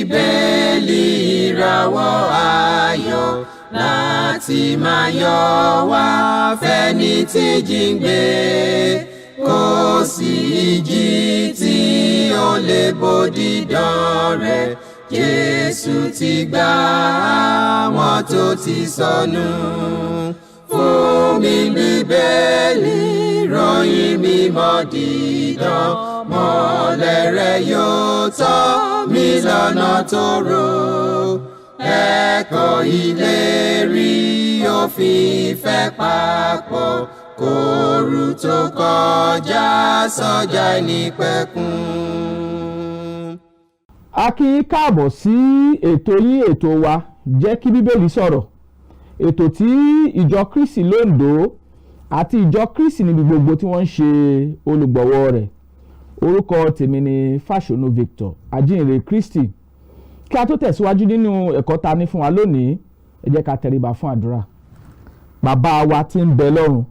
Bíbélì, ìràwọ̀ ayọ̀ láti máa yọ wá fẹ́ni tí jíǹgbé. Kò sí ìjì tí ó lè bòdìdán rẹ̀. Jésù ti gbà àwọn tó ti sọnù. Fún mi, Bíbélì, ròyìn mímọ́ dídán, mọ́lẹ̀ rẹ̀ yóò tọ́ mi lọ́nà tó rò. Ẹ̀kọ́ ìlérí òfin ìfẹ́ papọ̀ kóoru tó kọjá sọ́jà ìnípẹ̀kun. A kí yín káàbọ̀ sí ètò yín, ètò wa, Jẹ́ kí Bíbélì Sọ̀rọ̀, ètò tí Ìjọ Kristi lóńdó àti Ìjọ Kristi níbi gbogbo tí wọ́n ń ṣe olùgbọ̀wọ́ rẹ̀. Orúkọ tèmi ni Fáṣọnù Victor, ajínrere Kristi. Kí a tó tẹ̀síwájú nínú ẹ̀kọ́ ta ní fún wa lónìí, ẹ jẹ́ ká tẹríba fún àdúrà. Bàbá wa tí ń bẹ lọ́run,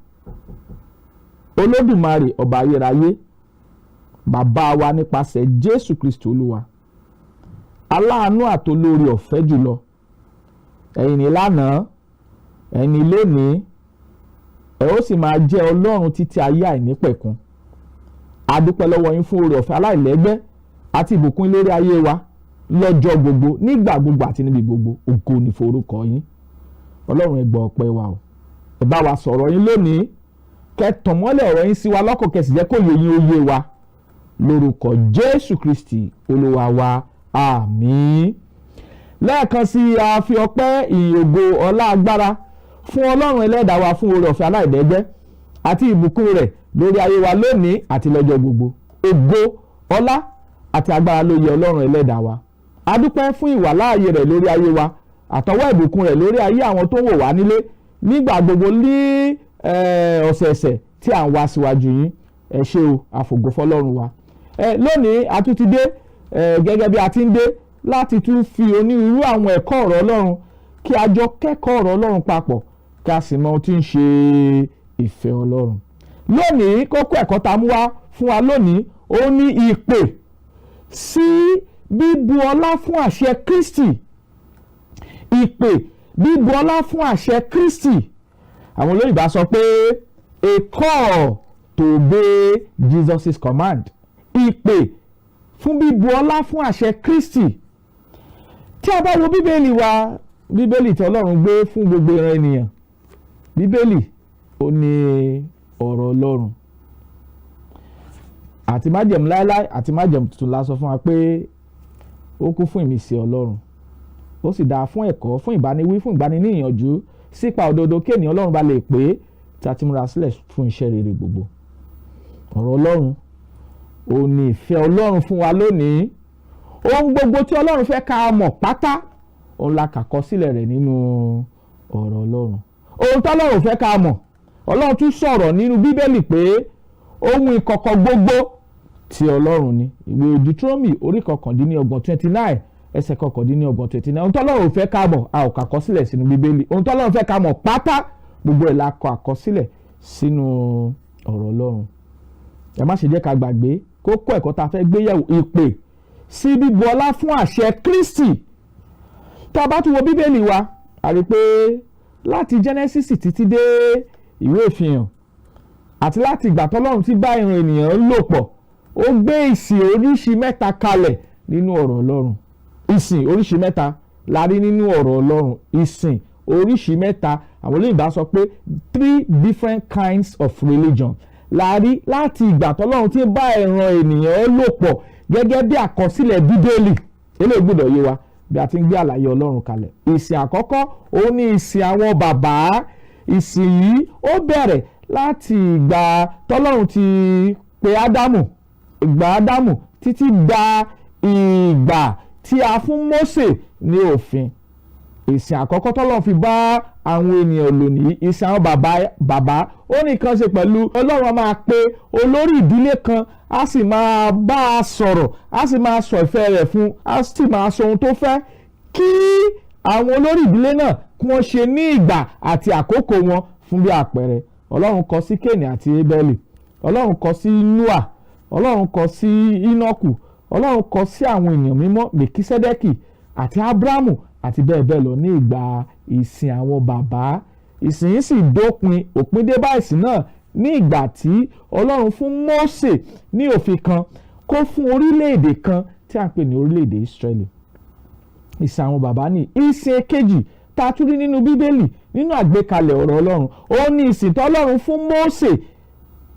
Olódùmarè, ọba ayérayé, bàbá wa nípasẹ̀ Jésù Kristi Olúwa, aláàánú àtolórí ọ̀fẹ́ jùlọ, ẹ̀yin ní lánàá, ẹ̀yin ní lónìí, ẹ ó sì máa jẹ́ Ọlọ́run títí ayé àìnípẹ̀kun. A dúpẹ́ lọ́wọ́ yín fún oore ọ̀fẹ́ aláìlẹ́gbẹ́ àti ìbùkún lórí ayé wa lọ́jọ́ gbogbo, nígbà gbogbo àti níbi gbogbo. Ògo ní forúkọ yín. Ọlọ́run, ẹ gbọ́ ọpẹ́ wa o. Ẹ bá wa sọ̀rọ̀ yín lónìí, kẹ́ tàn mọ́lẹ̀ ọ̀rọ̀ yín sí wa lọ́kàn, kẹ́ sì jẹ́ kó yé yín, ó yé wa, lórúkọ Jésù Kristi Olúwa wa, àmín. Lẹ́ẹ̀kan sí, a fi ọpẹ́, ìyìn, ògo, ọlá, agbára fún Ọlọ́run ẹlẹ́dàá wa fún oore ọ̀fẹ́ aláìlẹ́gbẹ́ àti ìbùkún rẹ̀ lórí ayé wa lónìí àti lọ́jọ́ gbogbo. Ògo, ọlá àti agbára ló yẹ Ọlọ́run ẹlẹ́dàá wa. A dúpẹ́ fún ìwàláàyè rẹ̀ lórí ayé wa, àtọwọ́ ìbùkún rẹ̀ lórí ayé àwọn tó ń wò wá nílé nígbà gbogbo ní ọ̀sẹ̀ẹ̀sẹ̀ tí à ń wá síwájú yín. Ẹ ṣé o, àfògo fọlọ́run wa. Lónìí, a tún ti dé gẹ́gẹ́ bí a ti ń dé láti tún fi onírúurú àwọn ẹ̀kọ́ ọ̀rọ̀ Ọlọ́run, kí a jọ kẹ́kọ̀ọ́ ọ̀rọ̀ Ọlọ́run papọ̀, kí a sì mọ ohun tí ń ṣe ìfẹ́ Ọlọ́run. Lónìí, kókó ẹ̀kọ́ tá a mú wá fún wa lónìí, ó ní ìpè sí bíbu ọlá fún àṣẹ Kristi. Ìpè bíbu ọlá fún àṣẹ Kristi. Àwọn olóyìnbá sọ pé a call to obey Jesus' command. Ìpè fún bíbu ọlá fún àṣẹ Kristi. Tí a bá wo Bíbélì wa, Bíbélì tí Ọlọ́run gbé fún gbogbo ìran ènìyàn, Bíbélì, ó ní ọ̀rọ̀ Ọlọ́run, àti májẹ̀mú láéláé àti májẹ̀mú tuntun, la sọ fún wa pé ó kún fún ìmísí Ọlọ́run, ó sì dáa fún ẹ̀kọ́, fún ìbániwí, fún ìgbaniníyànjú sípa òdodo, kí ènìyàn Ọlọ́run bá lè pé, tí a ti múra sílẹ̀ fún iṣẹ́ rere gbogbo. Ọ̀rọ̀ Ọlọ́run, ó ní ìfẹ́ Ọlọ́run fún wa lónìí. Ohun gbogbo tí Ọlọ́run fẹ́ ká mọ̀ pátá, òun la kà kọ sílẹ̀ rẹ̀ nínú ọ̀rọ̀ Ọlọ́run. Ohun tọ́lọ́run fẹ́ ká mọ̀, Ọlọ́run tún sọ̀rọ̀ nínú Bíbélì pé ohun ìkọ̀kọ̀ gbogbo tí Ọlọ́run ni. Ìwé Deuteronomy orí 29, 29, ẹsẹ̀ 29, 29. Ohun tọ́lọ́run fẹ́ ká mọ̀, a ò kà kọ sílẹ̀ sínú Bíbélì. Ohun tọ́lọ́run fẹ́ ká mọ̀ pátá, gbogbo ẹ̀ la kọ àkọsílẹ̀ sínú ọ̀rọ̀ Ọlọ́run. Ẹ má ṣe jẹ́ ká gbàgbé kókó ẹ̀kọ́ tá a fẹ́ gbé yẹ̀wò: ìpè sí bíbu ọlá fún àṣẹ Kristi. Tá a bá tún wo Bíbélì wa, a rí i pé láti Genesis títí dé ìwé Ìfihàn, àti láti ìgbà tọ́lọ́run ti bá ìran ènìyàn lò pọ̀, ó gbé ìsìn oríṣi mẹ́ta kalẹ̀ nínú ọ̀rọ̀ Ọlọ́run. Ìsìn oríṣi mẹ́ta la rí nínú ọ̀rọ̀ Ọlọ́run. Ìsìn oríṣi mẹ́ta, àwọn olóyìnbá sọ pé three different kinds of religion, la rí láti ìgbà tọ́lọ́run ti bá ìran ènìyàn lò pọ̀ gẹ́gẹ́ bí àkọsílẹ̀ Bíbélì. Eléyìí gbọ́dọ̀ yé wa bí a ti ń gbé àlàyé Ọlọ́run kalẹ̀. Ìsìn àkọ́kọ́, òun ni ìsìn àwọn bàbá. Ìsìn yìí, ó bẹ̀rẹ̀ láti ìgbà tọ́lọ́run ti pe Ádámù, ìgbà Ádámù, títí da ìgbà tí a fún Mósè ní òfin. Ìsìn àkọ́kọ́ tọ́lọ́run fi bá àwọn ènìyàn lò ní ìsìn àwọn bàbá. Bàbá, ó ní nǹkan ṣe pẹ̀lú Ọlọ́run á máa pe olórí ìdílé kan, á sì máa bá a sọ̀rọ̀, á sì máa sọ ìfẹ́ rẹ̀ fún, á sì máa sọ ohun tó fẹ́ kí àwọn olórí ìdílé náà kí wọ́n ṣe ní ìgbà àti àkókò wọn. Fún bí àpẹẹrẹ, Ọlọ́run kọ sí Kéènì àti Ébẹ́lì, Ọlọ́run kọ sí Nóà, Ọlọ́run kọ sí Ínọ́kù. Ọlọ́run kọ sí àwọn ènìyàn mímọ́ Mèkísẹ́dẹ́kì àti Ábúráhámù àti bẹ́ẹ̀ bẹ́ẹ̀ lọ ní ìgbà ìsìn àwọn bàbá. Ìsìn yìí sì dópin, òpin dé bá ìsìn náà ní ìgbà tí Ọlọ́run fún Mósè ní òfin kan kó fún orílẹ̀-èdè kan tí a ń pè ní orílẹ̀-èdè Ísírẹ́lì. Ìsìn àwọn bàbá ní ìsìn kejì tá a tún rí nínú Bíbélì, nínú àgbékalẹ̀ ọ̀rọ̀ Ọlọ́run, ó ní ìsìn tọ́lọ́run fún Mósè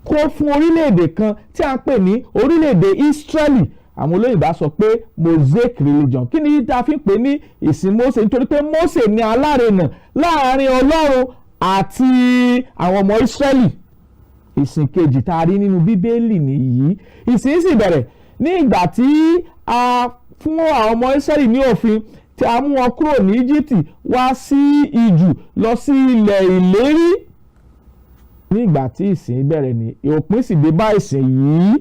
kó fún orílẹ̀-èdè kan tí a ń pè ní orílẹ̀-èdè Ísírẹ́lì. Àwọn olóyìnbó á sọ pé Mosaic religion. Kí ni tá a fi ń pè ní ìsìn Mósè? Nítorí pé Mósè ní alárinà láàrin Ọlọ́run àti àwọn ọmọ Ísírẹ́lì. Ìsìn kejì tá a rí nínú Bíbélì nìyí. Ìsìn sì bẹ̀rẹ̀ ní ìgbà tí a fún àwọn ọmọ Ísírẹ́lì ní òfin, tí a mú wọn kúrò ní Íjíbítì wá sí ijù lọ sí ilẹ̀ ìlérí. Ní ìgbà tí ìsìn bẹ̀rẹ̀ ní òpin sì dé bá ìsìn yìí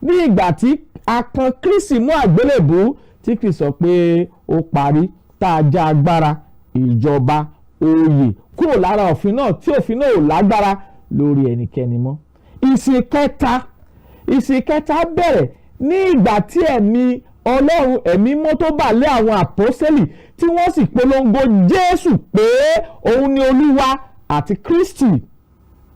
ní ìgbà tí a kan Kristi mú àgbélébùú, tí Kristi sọ pé ó parí, tá a já agbára ìjọba oyè kúrò lára òfin náà, tí òfin náà ò lágbára lórí ẹnikẹ́ni mọ́. Ìsìn kẹta bẹ̀rẹ̀ ní ìgbà tí ẹ̀mí Ọlọ́run, ẹ̀mí mọ́ tó bà lé àwọn àpọ́sẹ́lì, tí wọ́n sì polongo Jésù pé òun ni Olúwa àti Kristi.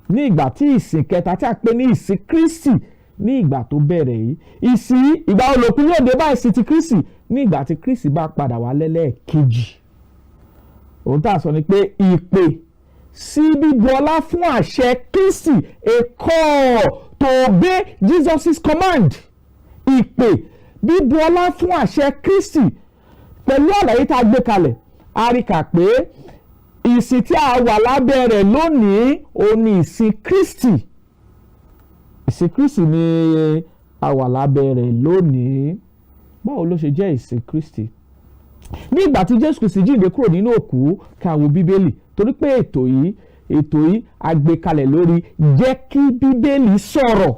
Ní ìgbà tí ìsìn kẹta tí a pè ní ìsìn Kristi, ní ìgbà tó bẹ̀rẹ̀ yìí, ìsìn ìgbà olópin yóò dé bá ìsìn ti Kristi ní ìgbà tí Kristi bá padà wá lẹ́lẹ́ẹ̀kejì. Ohun tá a sọ ni pé ìpè sí bíbu ọlá fún àṣẹ Kristi, a call to obey Jesus' command. Ìpè bíbu ọlá fún àṣẹ Kristi. Pẹ̀lú àlàyé tá a gbé kalẹ̀, a rí kà pé ìsìn tí a wà lábẹ́ rẹ̀ lónìí, òun ni ìsìn Kristi. Ìsìn Kristi ni a wà lábẹ́ rẹ̀ lónìí. Báwo ló ṣe jẹ́ ìsìn Kristi? Ní ìgbà tí Jésù Kristi jíǹde kúrò nínú òkú, ká wo Bíbélì, torí pé ètò yìí a gbé kalẹ̀ lórí "Jẹ́ kí Bíbélì sọ̀rọ̀"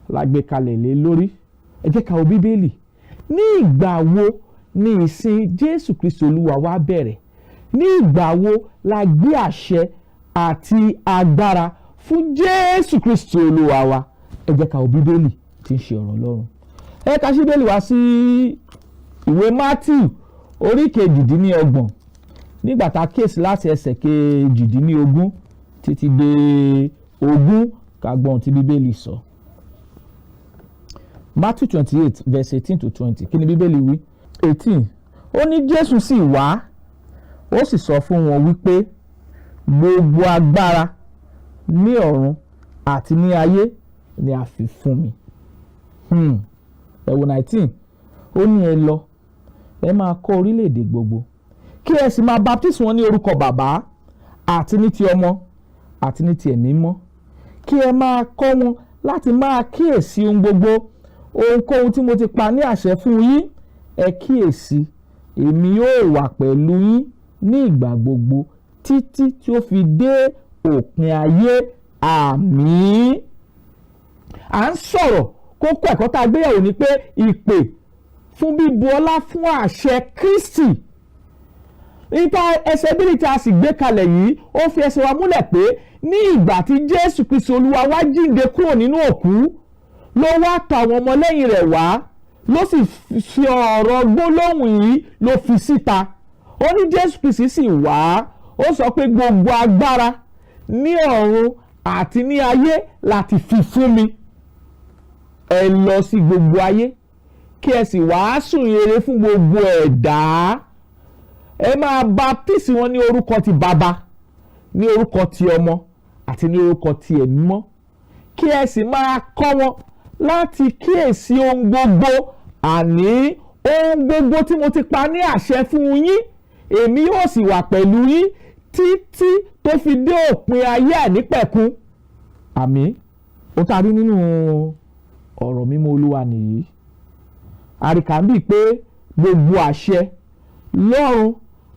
la gbé kalẹ̀ lé lórí. Ẹ jẹ́ ká wo Bíbélì. Ní ìgbà wo ni ìsìn Jésù Kristi Olúwa wa bẹ̀rẹ̀? Ní ìgbà wo la gbé àṣẹ àti agbára fún Jésù Kristi Olúwa wa? Ẹ jẹ́ ká wo Bíbélì tí ń ṣe ọ̀rọ̀ Ọlọ́run. Ẹ ká ṣí Bíbélì wá sí ìwé Matthew orí 28, nígbà tá a kíyèsí láti ẹsẹ̀ 18 títí dé 20, ká gbọ́ ohun tí Bíbélì sọ. Matthew 28 verse 18 to 20. Kí ni Bíbélì wí? 18, ó ní, Jésù sì wá, ó sì sọ fún wọn wípé, "Gbogbo agbára ní ọ̀run àti ní ayé ni a fi fún mi." Ẹ wo 19, ó ní, "Ẹ lọ, ẹ máa kọ́ orílẹ̀-èdè gbogbo, kí ẹ sì máa baptisi wọn ní orúkọ Bàbá àti ní ti Ọmọ àti ní ti Ẹ̀mí Mọ́, kí ẹ máa kọ́ wọn láti máa kíyèsí ohun gbogbo, ohunkóhun tí mo ti pa ní àṣẹ fún yín. Ẹ kíyèsí, èmi yóò wà pẹ̀lú yín ní ìgbà gbogbo títí tí ó fi dé òpin ayé. Àmín." À ń sọ̀rọ̀, kókó ẹ̀kọ́ tá a gbéyàwó ni pé ìpè fún bíbu ọlá fún àṣẹ Kristi. Nípa ẹsẹ̀ bíbélì tí a sì gbé kalẹ̀ yìí, ó fi ẹsẹ̀ wa múlẹ̀ pé ní ìgbà tí Jésù Kristi Olúwa wá jíǹde kúrò nínú òkú, ló wá tọ̀ àwọn ọmọlẹ́yìn rẹ̀ wá, ló sì fi ọ̀rọ̀ gbólóhùn yìí ló fi síta. Ó ní Jésù Kristi sì wá, ó sọ pé, "Gbogbo agbára ní ọ̀run àti ní ayé láti fi fún mi. Ẹ lọ sí gbogbo ayé, kí ẹ sì wàásù ìhìnrere fún gbogbo ẹ̀dá. Ẹ máa baptisi wọn ní orúkọ ti Bàbá, ní orúkọ ti Ọmọ àti ní orúkọ ti Ẹ̀mí Mọ́, kí ẹ sì máa kọ́ wọn láti kíyèsí ohun gbogbo, àní ohun gbogbo tí mo ti pa ní àṣẹ fún yín. Èmi yóò sì wà pẹ̀lú yín títí tó fi dé òpin ayé àìnípẹ̀kun. Àmín." Ó tá a rí nínú ọ̀rọ̀ mímọ́ Olúwa nìyí. Àríkà ń bì pé gbogbo àṣẹ lọ́run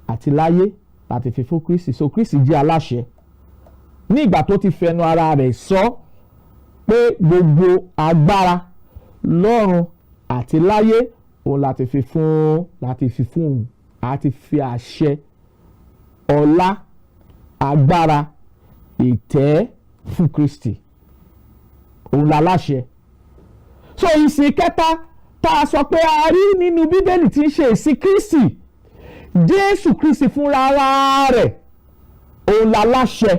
àti láyé láti fi fún Kristi. So Kristi jẹ́ aláṣẹ ní ìgbà tó ti fẹnu ara rẹ̀ sọ pé gbogbo agbára lọ́run àti láyé òun láti fi fún òun. Àti fi àṣẹ, ọlá, agbára, ìtẹ́ fún Kristi. Òun la láṣẹ. So ìsìn kẹta tá a sọ pé a rí nínú Bíbélì tí ń ṣe ìsìn Kristi, Jésù Kristi fúnra ara rẹ̀ òun la láṣẹ.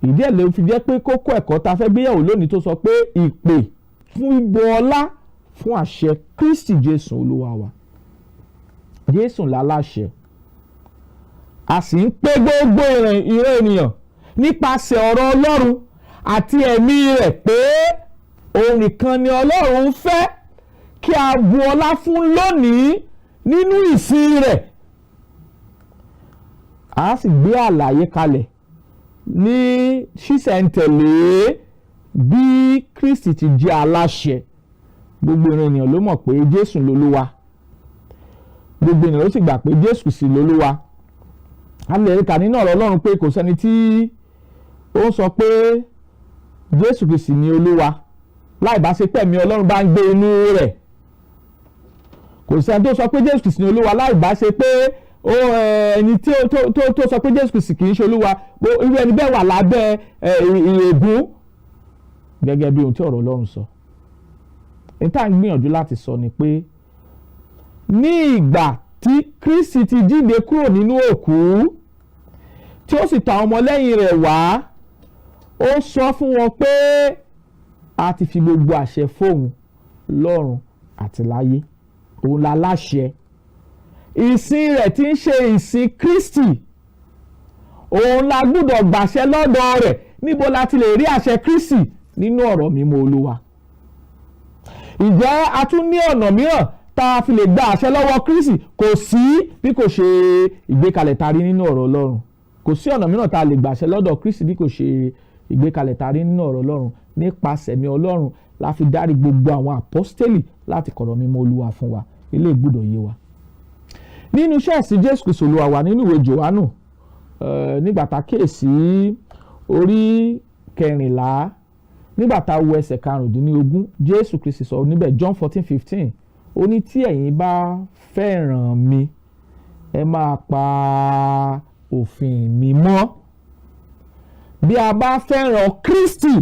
Ìdí ẹ̀ ló fi jẹ́ pé kókó ẹ̀kọ́ tá a fẹ́ gbéyàwó lónìí tó sọ pé ìpè fún ibò ọlá fún àṣẹ Kristi Jésù Olúwa wa. Jésù la láṣẹ, a sì ń pé gbogbo ìran ènìyàn nípasẹ̀ ọ̀rọ̀ Ọlọ́run àti ẹ̀mí rẹ̀ pé òun nìkan ni Ọlọ́run fẹ́ kí a bu ọlá fún lónìí nínú ìsìn rẹ̀. A sì gbé àlàyé kalẹ̀ ní ṣísẹ̀ntẹ̀lé bí Kristi ti jẹ́ aláṣẹ. Gbogbo ìran ènìyàn ló mọ̀ pé Jésù lolúwa, gbogbo ènìyàn ló sì gbà pé Jésù sì lolúwa. A lè kà nínú ọ̀rọ̀ Ọlọ́run pé kò sẹ́ni tí ó ń sọ pé Jésù Kristi ni Olúwa láì bá ṣe pé ẹ̀mí Ọlọ́run bá ń gbé inú rẹ̀. Kò sẹ́ni tó sọ pé Jésù Kristi ni Olúwa láì bá ṣe pé ẹni tí tó sọ pé Jésù Kristi kì í ṣe Olúwa, irú ẹni bẹ́ẹ̀ wà lábẹ́ ègún, gẹ́gẹ́ bí ohun tí ọ̀rọ̀ Ọlọ́run sọ. Ní tá à ń gbìyànjú láti sọ ni pé ní ìgbà tí Kristi ti jíǹde kúrò nínú òkú, tí ó sì tọ̀ àwọn ọmọlẹ́yìn rẹ̀ wá, ó sọ fún wọn pé a ti fi gbogbo àṣẹ fóun lọ́run àti láyé. Òun la láṣẹ. Ìsìn rẹ̀ tí ń ṣe ìsìn Kristi, òun la gbúdọ̀ gbàṣẹ lọ́dọ̀ rẹ̀. Níbo la ti lè rí àṣẹ Kristi? Nínú ọ̀rọ̀ mímọ́ Olúwa. Ǹjẹ́ a tún ní ọ̀nà mìíràn tá a fi lè gba àṣẹ lọ́wọ́ Kristi? Kò sí, bí kò ṣe ìgbékalẹ̀ tá a rí nínú ọ̀rọ̀ Ọlọ́run. Kò sí ọ̀nà mìíràn tá a lè gbàṣẹ lọ́dọ̀ Kristi bí kò ṣe ìgbékalẹ̀ tá a rí nínú ọ̀rọ̀ Ọlọ́run. Nípasẹ̀ ẹ̀mí Ọlọ́run la fi dárí gbogbo àwọn àpọ́stélì láti kọ̀rọ̀ mímọ́ Olúwa fún wa. Ilé ìgbúdọ̀ yé wa. Nínú iṣẹ́ ìsìn Jésù Kristi Olúwa wa, nínú ìwé Jòhánù, nígbà tá a kíyèsí orí 14, nígbà tá a wo ẹsẹ̀ 15, Jésù Kristi sọ níbẹ̀, John 14:15, ó ní, "Tí ẹ̀yin bá fẹ́ràn mi, ẹ máa pa òfin mi mọ́." Bí a bá fẹ́ràn Kristi,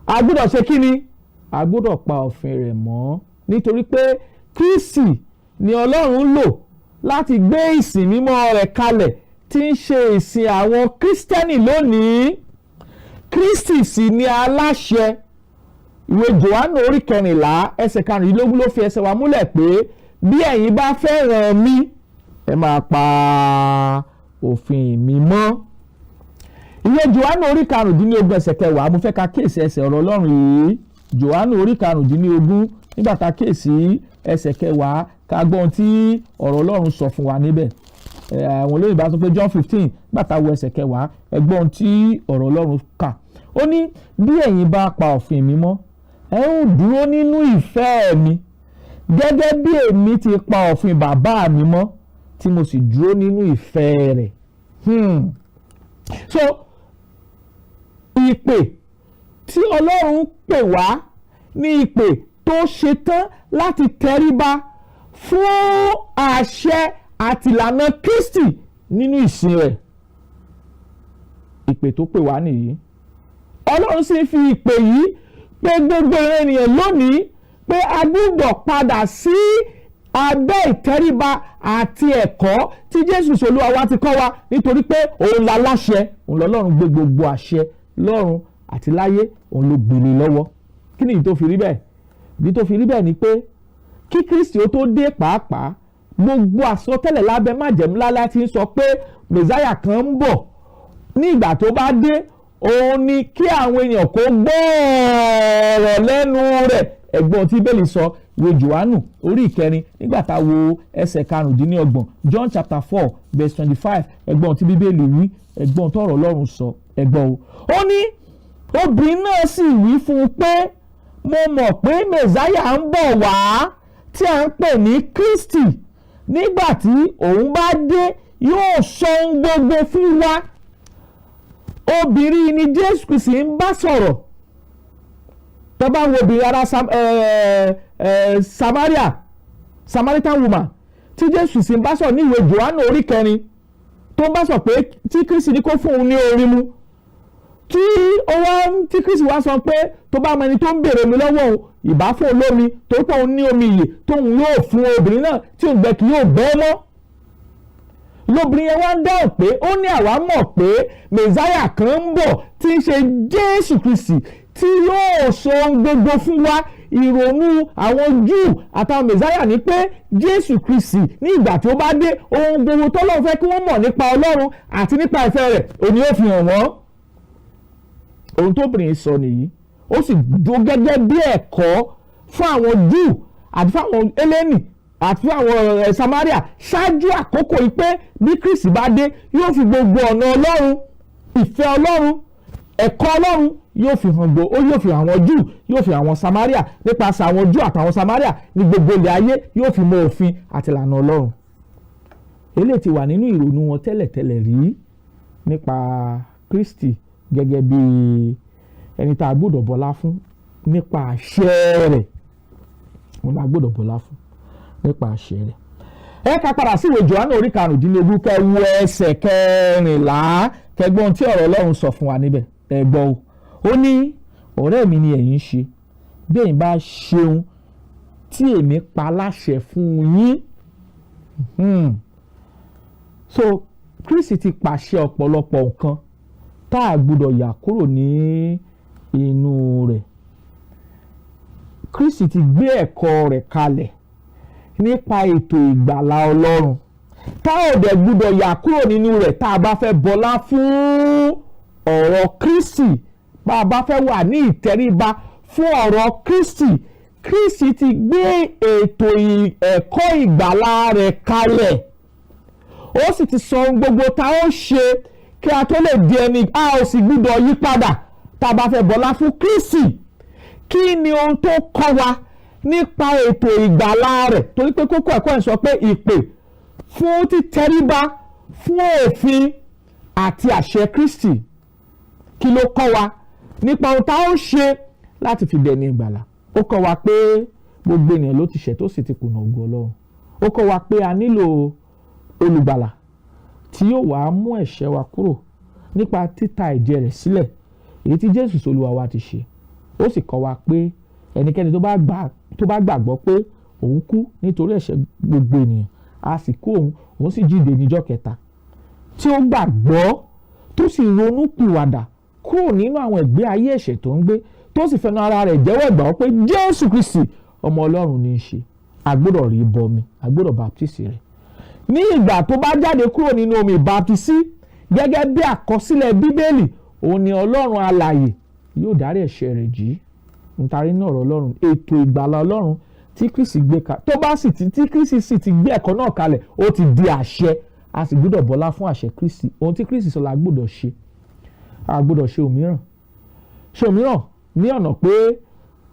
a gbọ́dọ̀ ṣe kí ni? A gbọ́dọ̀ pa òfin rẹ̀ mọ́, nítorí pé Kristi ni Ọlọ́run lò láti gbé ìsìn mímọ́ rẹ̀ kalẹ̀ tí ń ṣe ìsìn àwọn Kírísítẹ́nì lónìí. Kristi sì ni aláṣẹ. Ìwé Jòhánù orí 14 ẹsẹ̀ 15 ló fi ẹsẹ̀ wa múlẹ̀ pé bí ẹ̀yin bá fẹ́ràn mi, ẹ máa pa òfin mi mọ́. Ìwé Jòhánù orí 15 ẹsẹ̀ 10, mo fẹ́ ka kíyèsí ẹsẹ̀ ọ̀rọ̀ Ọlọ́run yìí. Jòhánù orí 15, nígbà tá a kíyèsí ẹsẹ̀ 10, ká gbọ́ ohun tí ọ̀rọ̀ Ọlọ́run sọ fún wa níbẹ̀. Àwọn olóyìnbó bá sọ pé John 15, nígbà tá a wo ẹsẹ̀ 10, ẹ gbọ́ ohun tí ọ̀rọ̀ Ọlọ́run kà. Ó ní, "Bí ẹ̀yin bá pa òfin mi mọ́, ẹ ó dúró nínú ìfẹ́ mi, gẹ́gẹ́ bí èmi ti pa òfin bàbá mi mọ́, tí mo sì dúró nínú ìfẹ́ rẹ̀." So ìpè tí Ọlọ́run pè wá ní ìpè tó ṣetán láti tẹríba fún àṣẹ àti ìlànà Kristi nínú ìsìn rẹ̀. Ìpè tó pè wá nìyí. Ọlọ́run sì ń fi ìpè yìí pé gbogbo ènìyàn lónìí pé a gbúdọ̀ padà sí abẹ́ ìtẹríba àti ẹ̀kọ́ tí Jésù Olúwa wa ti kọ́ wa, nítorí pé òun la láṣẹ, òun lọ́lọ́run gbé gbogbo àṣẹ lọ́run àti láyé, òun ló gbélé lọ́wọ́. Kí ni ìdí tó fi rí bẹ́ẹ̀? Ìdí tó fi rí bẹ́ẹ̀ ni pé kí Kristi ó tó dé pàápàá, gbogbo àsọtẹ́lẹ̀ lábẹ́ májẹ̀mú láíláí ti ń sọ pé Mẹ̀sáyà kan ń bọ̀. Ní ìgbà tó bá dé, òun ni kí àwọn èèyàn kó gbọ́ ọ̀rọ̀ lẹ́nu rẹ̀. Ẹ̀gbọ́n tí Bíbélì sọ, ìwé Jòhánù orí 4, nígbà tá a wo ẹsẹ̀ 25, John chapter 4 verse 25, ẹ̀gbọ́n tí Bíbélì wí, ẹ̀gbọ́n tọ̀rọ̀ Ọlọ́run sọ, ẹ̀gbọ́n o. Ó ní, obìnrin náà sì wí fún un pé, "Mo mọ̀ pé Mẹ̀sáyà ń bọ̀ wá, tí a ń pè ní Kristi. Nígbà tí òun bá dé, yóò sọ ohun gbogbo fún wa." Obìnrin ni Jésù Kristi ń bá sọ̀rọ̀. Tó bá wo obìnrin ará Samaria, Samaritan woman tí Jésù Kristi ń bá sọ̀rọ̀ ní ìwé Jòhánù orí 4, tó ń bá sọ pé tí Kristi ní kó fún òun ní omi mu. Tí ó wá tí Kristi wá sọ pé tó bá mọ ẹni tó ń béèrè omi lọ́wọ́ òun, ìbá fún olómi, tó pọ̀ òun ní omi ìyè tóun yóò fún obìnrin náà tí òun gbẹ kì yóò gbẹ mọ́. Lóbìnrin yẹn wá ń dáhùn pé ó ní àwa mọ̀ pé Mẹ̀sáyà kan ń bọ̀ tí ń ṣe Jésù Kristi, tí yóò sọ ohun gbogbo fún wa. Ìrònú àwọn Júù àtàwọn Mẹ̀sáyà ní pé Jésù Kristi, ní ìgbà tí ó bá dé, ohun gbogbo tọ́lọ́run fẹ́ kí wọ́n mọ̀ nípa Ọlọ́run àti nípa ìfẹ́ rẹ̀, òní ó fi hàn wọ́n. Ohun tóbìnrin sọ nìyí. Ó sì dúró gẹ́gẹ́ bí ẹ̀kọ́ fún àwọn Júù àti fún àwọn Hélénì àti fún àwọn Samaria ṣáájú àkókò yìí pé bí Kristi bá dé, yóò fi gbogbo ọ̀nà Ọlọ́run, ìfẹ́ Ọlọ́run, ẹ̀kọ́ Ọlọ́run yóò fi hàn gbò ó, yóò fi hàn àwọn Júù, yóò fi hàn àwọn Samaria. Nípasẹ̀ àwọn Júù àtàwọn Samaria ní gbogbo ilẹ̀ ayé yóò fi mọ òfin àti ìlànà Ọlọ́run. Eléyìí ti wà nínú ìrònú wọn tẹ́lẹ̀tẹ́lẹ̀ rí nípa Kristi gẹ́gẹ́ bí ẹni tá a gbọ́dọ̀ bọlá fún nípa àṣẹ rẹ̀. Òun la gbọ́dọ̀ bọlá fún nípa àṣẹ rẹ̀. Ẹ ká padà sí ìwé Jòhánù orí 15, kẹ́ wo ẹsẹ̀ 14, kẹ́gbọ́n tí ọ̀rọ̀ Ọlọ́run sọ fún wa níbẹ̀. Ẹ gbọ́ o. Ó ní, "Ọ̀rẹ́ mi ni ẹ̀yin ṣe bí ẹ̀yin bá ṣeun tí èmi pa láṣẹ fún yín." So Kristi ti pàṣẹ ọ̀pọ̀lọpọ̀ nǹkan tá a gbọ́dọ̀ yà kúrò ní inú rẹ̀. Kristi ti gbé ẹ̀kọ́ rẹ̀ kalẹ̀ nípa ètò ìgbàlà Ọlọ́run tá ò dẹ̀ gbọ́dọ̀ yà kúrò nínú rẹ̀. Tá a bá fẹ́ bọlá fún ọ̀rọ̀ Kristi, bá a bá fẹ́ wà ní ìtẹríba fún ọ̀rọ̀ Kristi, Kristi ti gbé ètò ẹ̀kọ́ ìgbàlà rẹ̀ kalẹ̀. Ó sì ti sọ ohun gbogbo tá ó ṣe kí a tó lè di ẹni, a ò sì gbúdọ̀ yí padà tá a bá fẹ́ bọlá fún Kristi. Kí ni ohun tó kọ́ wa nípa ètò ìgbàlà rẹ̀? Torí pé kókó ẹ̀kọ́ ẹ̀ sọ pé ìpè fún títẹríba fún òfin àti àṣẹ Kristi. Kí ló kọ́ wa nípa ohun tá ó ṣe láti fi dẹni ìgbàlà? Ó kọ́ wa pé gbogbo ènìyàn ló ti ṣẹ̀ tó sì ti kùnà ògo Ọlọ́run. Ó kọ́ wa pé a nílò olùgbàlà tí yóò wá mú ẹ̀ṣẹ̀ wa kúrò nípa títa ẹ̀jẹ̀ rẹ̀ sílẹ̀, èyí tí Jésù Olúwa wa ti ṣe. Ó sì kọ́ wa pé ẹnikẹ́ni tó bá gbàgbọ́ pé òun kú nítorí ẹ̀ṣẹ̀ gbogbo ènìyàn, a sì kú òun, òun sì jíǹde níjọ́ kẹta, tí ó gbàgbọ́ tó sì ronú pìwàdà kúrò nínú àwọn ìgbé ayé ẹ̀ṣẹ̀ tó ń gbé, tó sì fẹnu ara rẹ̀ jẹ́wọ́ ìgbàgbọ́ pé Jésù Kristi ọmọ Ọlọ́run ní í ṣe, a gbọ́dọ̀ rí bọmi, a gbọ́dọ̀ baptisi rẹ̀. Ní ìgbà tó bá jáde kúrò nínú omi ìbaptisí, gẹ́gẹ́ bí àkọsílẹ̀ Bíbélì, òun ni Ọlọ́run alààyè yóò dárí ẹ̀ṣẹ̀ rẹ̀ jì í. Nítorí náà, ọ̀rọ̀ Ọlọ́run, ètò ìgbàlà Ọlọ́run tí Kristi gbé ka tó bá sì ti tí Kristi sì ti gbé ẹ̀kọ́ náà kalẹ̀, ó ti di àṣẹ. A sì gbọ́dọ̀ bọlá fún àṣẹ Kristi. Ohun tí Kristi sọ la gbọ́dọ̀ ṣe. A gbọ́dọ̀ ṣe òmíràn, ṣe òmíràn ní ọ̀nà pé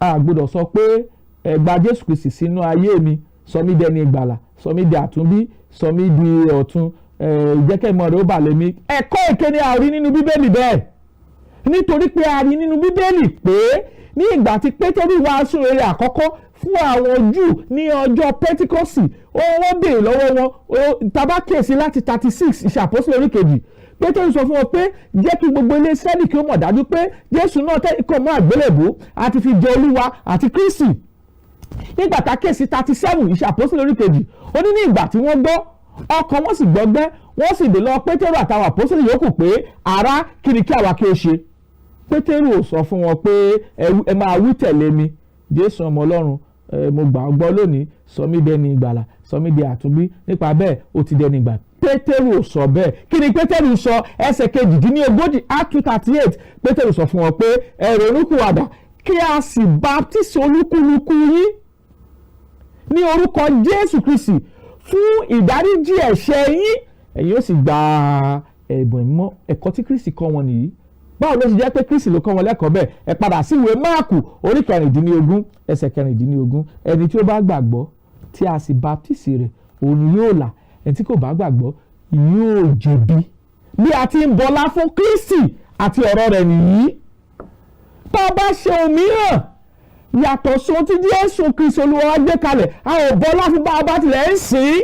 a gbọ́dọ̀ sọ pé ẹ gba Jésù Kristi sínú ayé mi, sọ mí dẹni ìgbàlà, sọ mí di àtúnbí, sọ mí di ọ̀tun, ìjẹ́kẹ̀mọ́ rẹ̀ ó bà lé mi. Ẹ̀kọ́ èké ni a rí nínú Bíbélì bẹ́ẹ̀, nítorí pé a rí nínú Bíbélì pé ní ìgbà tí Pétérù wàásù rere àkọ́kọ́ fún àwọn Júù ní ọjọ́ Pẹ́ntíkọ́sì, wọ́n béèrè lọ́wọ́ wọn. Tá bá kíyèsí láti 36 Ìṣe Àpọ́sítélì orí 2, Pétérù sọ fún wọn pé jẹ́ kí gbogbo ilé Ísírẹ́lì kí ó mọ̀ dájú pé Jésù náà tẹ́ ikọ̀ mọ́ àgbélébùú a ti fi jẹ Olúwa àti Kristi. Nígbà tá a kíyèsí 37 Ìṣe Àpọ́sítélì orí 2, ó ní ní ìgbà tí wọ́n gbọ́, ọkàn wọn sì gbọgbẹ́, wọ́n sì dè lọ Pétérù àtàwọn àpọ́sítélì yòókù pé, "Ará, kí ni kí àwa kí ó ṣe?" Pétérù ò sọ fún wọn pé ẹ máa wí tẹ̀lé mi, "Jésù ọmọ Ọlọ́run, mo gbà ọ́ gbọ́ lónìí, sọ mí dẹni ìgbàlà, sọ mí di àtúnbí, nípa bẹ́ẹ̀ ó ti dẹni ìgbàlà." Pétérù ò sọ bẹ́ẹ̀. Kí ni Pétérù sọ? Ẹsẹ̀ 38, Act 2:38, Pétérù sọ fún wọn pé ẹ ronúpìwàdà, kí a sì baptisi olúkúlùkù yín ní orúkọ Jésù Kristi fún ìdáríjì ẹ̀ṣẹ̀ yín, ẹ̀yin ó sì gba ẹ̀bùn ìmọ̀. Ẹ̀kọ́ tí Kristi kọ́ wọn nìyí. Báwo ló ṣe jẹ́ pé Kristi ló kọ́ wọn lẹ́kọ̀ọ́ bẹ́ẹ̀? Ẹ padà sí ìwé Máàkù orí 16, ẹsẹ̀ 16. Ẹni tí ó bá gbàgbọ́ tí a sì baptisi rẹ̀, òun yóò là; ẹni tí kò bá gbàgbọ́ yóò jẹ̀bi. Bí a ti ń bọlá fún Kristi àti ọ̀rọ̀ rẹ̀ nìyí. Tá a bá ṣe òmíràn yàtọ̀ sí ohun tí Jésù Kristi Olúwa wa gbé kalẹ̀, a ò bọlá fún. Bá a bá tilẹ̀ ń sìn ín,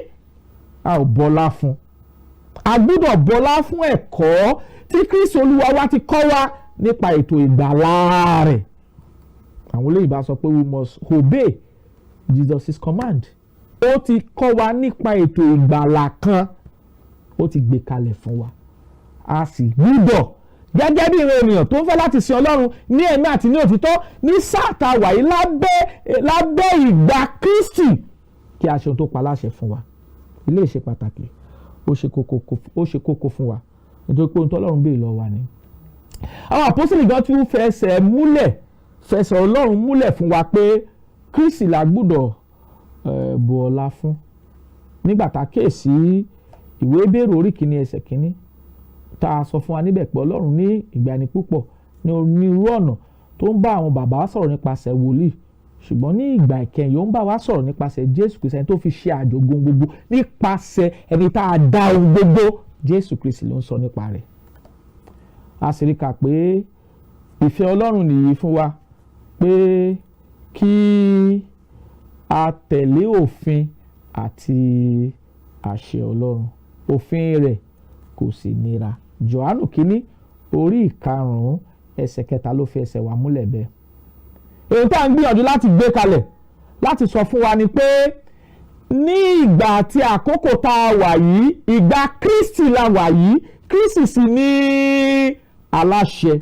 a ò bọlá fún. A gbọ́dọ̀ bọlá fún ẹ̀kọ́ tí Kristi Olúwa wa ti kọ́ wa. nípa ètò ìgbàlá rẹ̀. Àwọn olóyìnbá sọ pé we must obey Jesus' command. Ó ti kọ́ wa nípa ètò ìgbàlá kan, ó ti gbé kalẹ̀ fún wa, a sì gbúdọ̀, gẹ́gẹ́ bí ìran ènìyàn tó ń fẹ́ láti sin Ọlọ́run ní ẹ̀mí àti ní òtítọ́ ní sáà tá a wà yìí lábẹ́ ìgbà Kristi, kí a ṣe ohun tó pa láṣẹ fún wa. Ilé ṣe pàtàkì, ó ṣe kókó fún wa, nítorí pé ohun tó Ọlọ́run béèrè lọ́wọ́ wa ni. Àwọn àpọ́sítélì gan tún fẹsẹ̀ múlẹ̀, fẹsẹ̀ Ọlọ́run múlẹ̀ fún wa pé Kristi la gbúdọ̀ bu ọlá fún. Nígbà tá a kíyèsí ìwé Hébérù orí 1 ẹsẹ̀ 1, tá a sọ fún wa níbẹ̀ pé Ọlọ́run ní ìgbàanì púpọ̀ ní onírúurú ọ̀nà tó ń bá àwọn bàbá sọ̀rọ̀ nípasẹ̀ wòlíì, ṣùgbọ́n ní ìgbà ìkẹyìn, ó ń bá wa sọ̀rọ̀ nípasẹ̀ Jésù Kristi, ẹni tó fi ṣe àjogún gbogbo, nípasẹ̀ ẹni tá a dá ohun gbogbo. Jésù Kristi ló ń sọ nípa rẹ̀. A sì rí kà pé ìfẹ́ Ọlọ́run nìyí fún wa, pé kí a tẹ̀lé òfin àti àṣẹ Ọlọ́run. Òfin rẹ̀ kò sì nira. Jòhánù 1 orí 5 ẹsẹ̀ 3 ló fi ẹsẹ̀ wa múlẹ̀ bẹ́ẹ̀. Èyí tá à ń gbìyànjú láti gbé kalẹ̀ láti sọ fún wa ni pé ní ìgbà àti àkókò tá a wà yìí, ìgbà Kristi la wà yìí. Kristi sì ní aláṣẹ,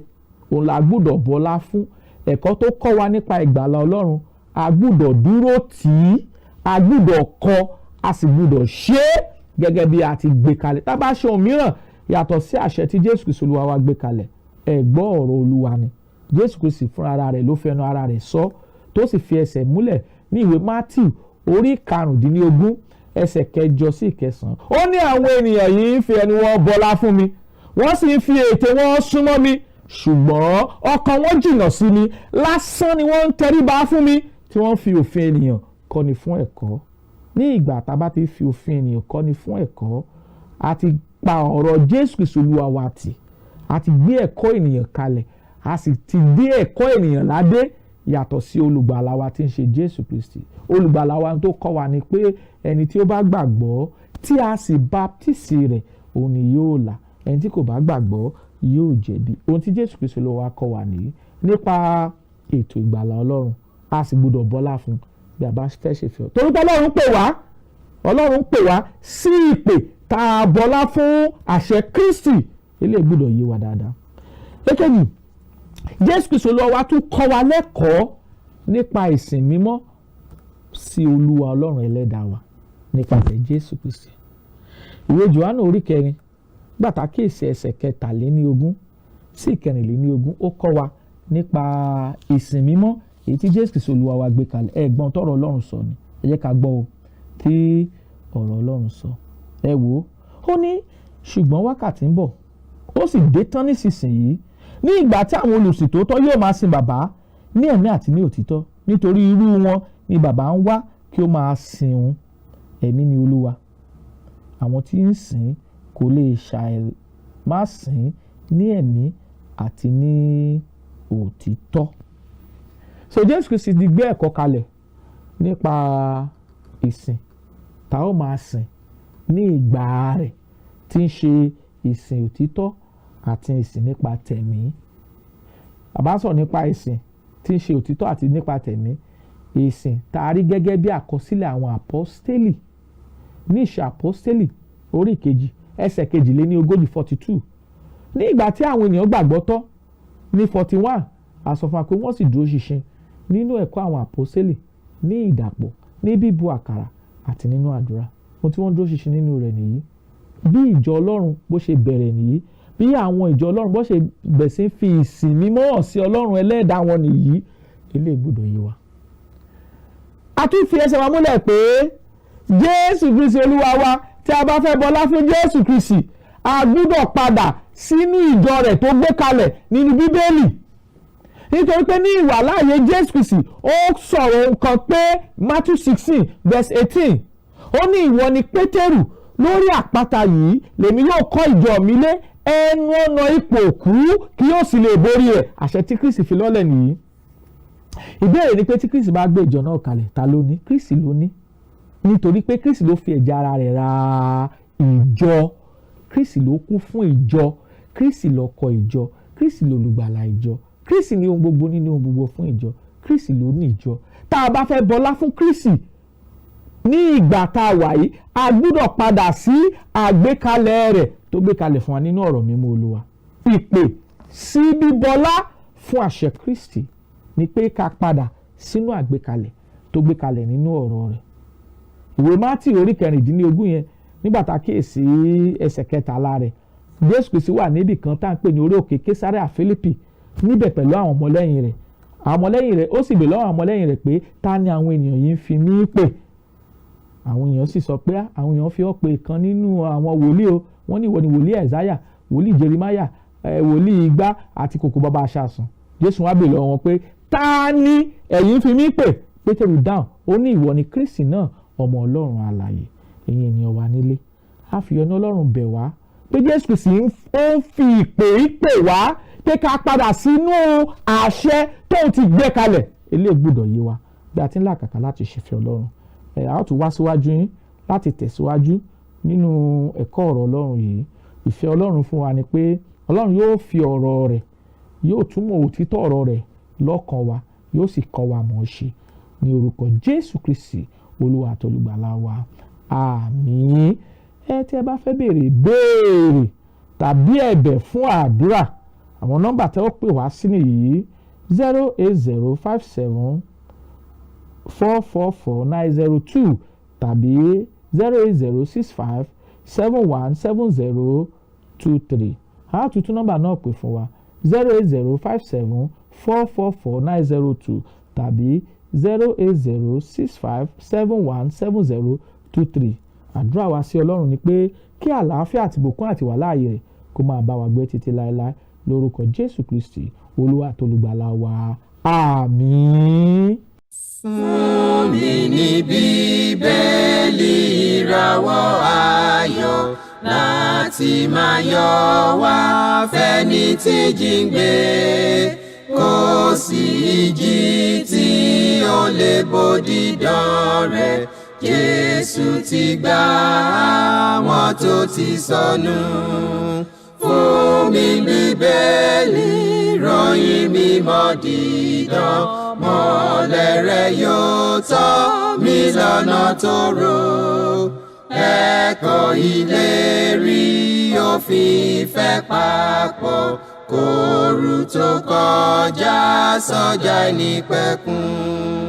òun la gbúdọ̀ bọlá fún. Ẹ̀kọ́ tó kọ́ wa nípa ìgbàlà Ọlọ́run, a gbúdọ̀ dúró tì í, a gbúdọ̀ kọ́, a sì gbúdọ̀ ṣe é gẹ́gẹ́ bí a ti gbé kalẹ̀. Tá a bá ṣe ohun mìíràn yàtọ̀ sí àṣẹ tí Jésù Kristi Olúwa wa gbé kalẹ̀, ẹ gbọ́, ọ̀rọ̀ Olúwa ni. Jésù Kristi fúnra ara rẹ̀ ló fẹnu ara rẹ̀ sọ, tó sì fi ẹsẹ̀ múlẹ̀ ní ìwé Matthew orí 15 ẹsẹ̀ 8 sí 9. Ó ní, "Àwọn ènìyàn yìí ń fi ẹnu wọn bọlá fún mi, wọ́n sì ń fi ètè wọn súnmọ́ mi, ṣùgbọ́n ọkàn wọn jìnnà sí mi. Lásán ni wọ́n ń tẹríba fún mi, tí wọ́n fi òfin ènìyàn kọ́ni fún ẹ̀kọ́." Ní ìgbà tá a bá ti fi òfin ènìyàn kọ́ni fún ẹ̀kọ́, a ti pa ọ̀rọ̀ Jésù Kristi Olúwa wa tì, a ti gbé ẹ̀kọ́ ènìyàn kalẹ̀, a sì ti dé ẹ̀kọ́ ènìyàn ládé yàtọ̀ sí olùgbàlà wa tí ń ṣe Jésù Kristi. Olùgbàlà wa tó kọ́ wa ni pé ẹni tí ó bá gbàgbọ́ tí a sì baptisi rẹ̀, òun ni yóò là; ẹni tí kò bá gbàgbọ́ yóò jẹ̀bi. Ohun tí Jésù Kristi Olúwa wa kọ́ wa nìyí nípa ètò ìgbàlà Ọlọ́run. A sì gbọ́dọ̀ bọ́lá fún bí a bá fẹ́ ṣe fẹ́, torí pé Ọlọ́run pè wá, Ọlọ́run pè wá sí ìpè tá a bọ́lá fún àṣẹ Kristi. Eléyìí gbọ́dọ̀ yé wa dáadáa. Èkejì, Jésù Kristi Olúwa wa tún kọ́ wa lẹ́kọ̀ọ́ nípa ìsìn mímọ́ sí Olúwa Ọlọ́run ẹlẹ́dàá wa nípasẹ̀ Jésù Kristi. Ìwé Jòhánù orí 4, gbàtà kíyèsí ẹsẹ̀ 23 sí 24, ó kọ́ wa nípa ìsìn mímọ́ èyí tí Jésù Kristi Olúwa wa gbé kalẹ̀. Ẹ gbọ́ tọ́rọ̀ Ọlọ́run sọ ni. Ẹ jẹ́ ká gbọ́ o tí ọ̀rọ̀ Ọlọ́run sọ. Ẹ wò ó. Ó ní, "Ṣùgbọ́n wákàtí ń bọ̀, ó sì dé tán nísinsìnyí, ní ìgbà tí àwọn olùsìn tòótọ́ yóò máa sin Bàbá ní ẹ̀mí àti ní òtítọ́, nítorí irú wọn ni Bàbá ń wá kí ó máa sìn òun. Ẹ̀mí ni Olúwa, àwọn tí ń sìn kò lè ṣàì má sìn ní ẹ̀mí àti ní òtítọ́." So Jésù Kristi ti gbé ẹ̀kọ́ kalẹ̀ nípa ìsìn tá ó máa sìn ní ìgbà rẹ̀, tí ń ṣe ìsìn òtítọ́ àti ìsìn nípa tẹ̀mí. Bàbá sọ̀rọ̀ nípa ìsìn tí ń ṣe òtítọ́ àti nípa tẹ̀mí, ìsìn tá a rí gẹ́gẹ́ bí àkọsílẹ̀ àwọn àpọ́stélì ní Ìṣe Àpọ́stélì orí 2 ẹsẹ̀ 42, 42. Ní ìgbà tí àwọn ènìyàn gbàgbọ́ tán ní 41, a sọ fún wa pé wọ́n sì dúró ṣinṣin nínú ẹ̀kọ́ àwọn àpọ́stélì, ní ìdàpọ̀, ní bíbu àkàrà àti nínú àdúrà. Ohun tí wọ́n dúró ṣinṣin nínú rẹ̀ nìyí. Bí ìjọ Ọlọ́run bó ṣe bẹ̀rẹ̀ nìyí, bí àwọn ìjọ Ọlọ́run bó ṣe bẹ̀ sí fi ìsìn mímọ́ hàn sí Ọlọ́run ẹlẹ́dàá wọn nìyí. Eléyìí gbọ́dọ̀ yé wa. A tún fi ẹsẹ̀ wa múlẹ̀ pé Jésù Kristi Olúwa wa, tí a bá fẹ́ bọlá fún Jésù Kristi, a gbọ́dọ̀ padà sínú ìjọ rẹ̀ tó gbé kalẹ̀ nínú Bíbélì, nítorí pé ní ìwàláàyè Jésù Kristi, ó sọ̀rọ̀ nǹkan pé Matthew 16 verse 18, ó ní, "Ìwọ ni Pétérù, lórí àpáta yìí lèmi yóò kọ́ ìjọ mi lé, ẹnu ọ̀nà ipò òkú kì yóò sì lè borí ẹ̀." Àṣẹ tí Kristi fi lọ́lẹ̀ nìyí. Ìbéèrè ni pé tí Kristi bá gbé ìjọ náà kalẹ̀, ta ló ní? Kristi ló ní, nítorí pé Kristi ló fi ẹ̀jẹ̀ ara rẹ̀ ra ìjọ. Kristi ló kú fún ìjọ, Kristi ló kọ́ ìjọ. Kristi lolùgbàlà ìjọ. Kristi ni ohun gbogbo nínú ohun gbogbo fún ìjọ. Kristi ló ní ìjọ. Tá a bá fẹ́ bọlá fún Kristi ní ìgbà tá a wà yìí, a gbúdọ̀ padà sí àgbékalẹ̀ rẹ̀ tó gbé kalẹ̀ fún wa nínú ọ̀rọ̀ mímọ́ Olúwa. Ìpè sí bíbọlá fún àṣẹ Kristi ni pé ká padà sínú àgbékalẹ̀ tó gbé kalẹ̀ nínú ọ̀rọ̀ rẹ̀. Ìwé Mátì orí 16 yẹn, nígbà tá a kíyèsí ẹsẹ̀ 13 rẹ̀, Jésù Kristi wà níbì kan tá à ń pè ní orí òkè Késárà Fílípì níbẹ̀ pẹ̀lú àwọn ọmọlẹ́yìn rẹ̀. Àwọn ọmọlẹ́yìn rẹ̀, ó sì bèèrè lọ́wọ́ àwọn ọmọlẹ́yìn rẹ̀ pé, "Ta ni àwọn ènìyàn yìí ń fi mí pè?" Àwọn èèyàn sì sọ pé àwọn èèyàn fi ọ́ pè kan nínú àwọn wòlíì o. Wọ́n ní ìwọ ni wòlíì Ẹ̀sáyà, wòlíì Jeremáyà, wòlíì igbá àti kòkò bàbá aṣáàsùn. Jésù wá bèèrè lọ́wọ́ wọn pé, "Ta ni ẹ̀yin fi mí pè?" Pétérù dáhùn, ó ní, "Ìwọ ni Kristi náà, ọmọ Ọlọ́run alààyè." Ẹ̀yin ènìyàn wa nílé, a fi ọ̀nà Ọlọ́run bẹ̀ wá pé Jésù Kristi ó ń fi ìpè ìpè wá pé ká padà sínú àṣẹ tóun ti gbé kalẹ̀. Eléyìí gbọ́dọ̀ yé wa bí a ti ń làkàkà láti ṣèfẹ́ Ọlọ́run. Ẹ̀ a ó tún wá síwájú yín láti tẹ̀síwájú nínú ẹ̀kọ́ ọ̀rọ̀ Ọlọ́run yìí. Ìfẹ́ Ọlọ́run fún wa ni pé Ọlọ́run yóò fi ọ̀rọ̀ rẹ̀, yóò túmọ̀ òtítọ́ ọ̀rọ̀ rẹ̀ lọ́kàn wa, yóò sì kọ́ wa mọ̀ ọ́ ṣe ní orúkọ Jésù Kristi, Olúwa àti Olùgbàlà wa. Àmín. Ẹ tí ẹ bá fẹ́ béèrè béèrè tàbí ẹ̀bẹ̀ fún àdúrà, àwọn nọ́mbà tẹ́ ó pè wá sí nìyí: 08057444902 tàbí 08065717023. A tún tún nọ́mbà náà pè fún wa: 08057444902 tàbí 08065717023. Àdúrà wa sí Ọlọ́run ni pé kí àlàáfíà àti ìbùkún àti ìwàláàyè rẹ̀ kó máa bá wa gbé títí láéláé lórúkọ Jésù Kristi, Olúwa àti Olùgbàlà wa. Àmín. Fún mi ní Bíbélì, ìràwọ̀ ayọ̀ láti máa yọ wá fẹ́ni tí jíǹgbé. Kò sí ìjì tí ó lè bòdì dán rẹ̀. Jésù ti gbà àwọn tó ti sọnù. Fún mi Bíbélì, ròyìn mímọ́ dídán, mọ́lẹ̀ rẹ̀ yóò tọ́ mi lọ́nà tó rò. Ẹ̀kọ́ ìlérí òfin ìfẹ́ papọ̀ kóoru tó kọjá sọ́jà ìnípẹ̀kun.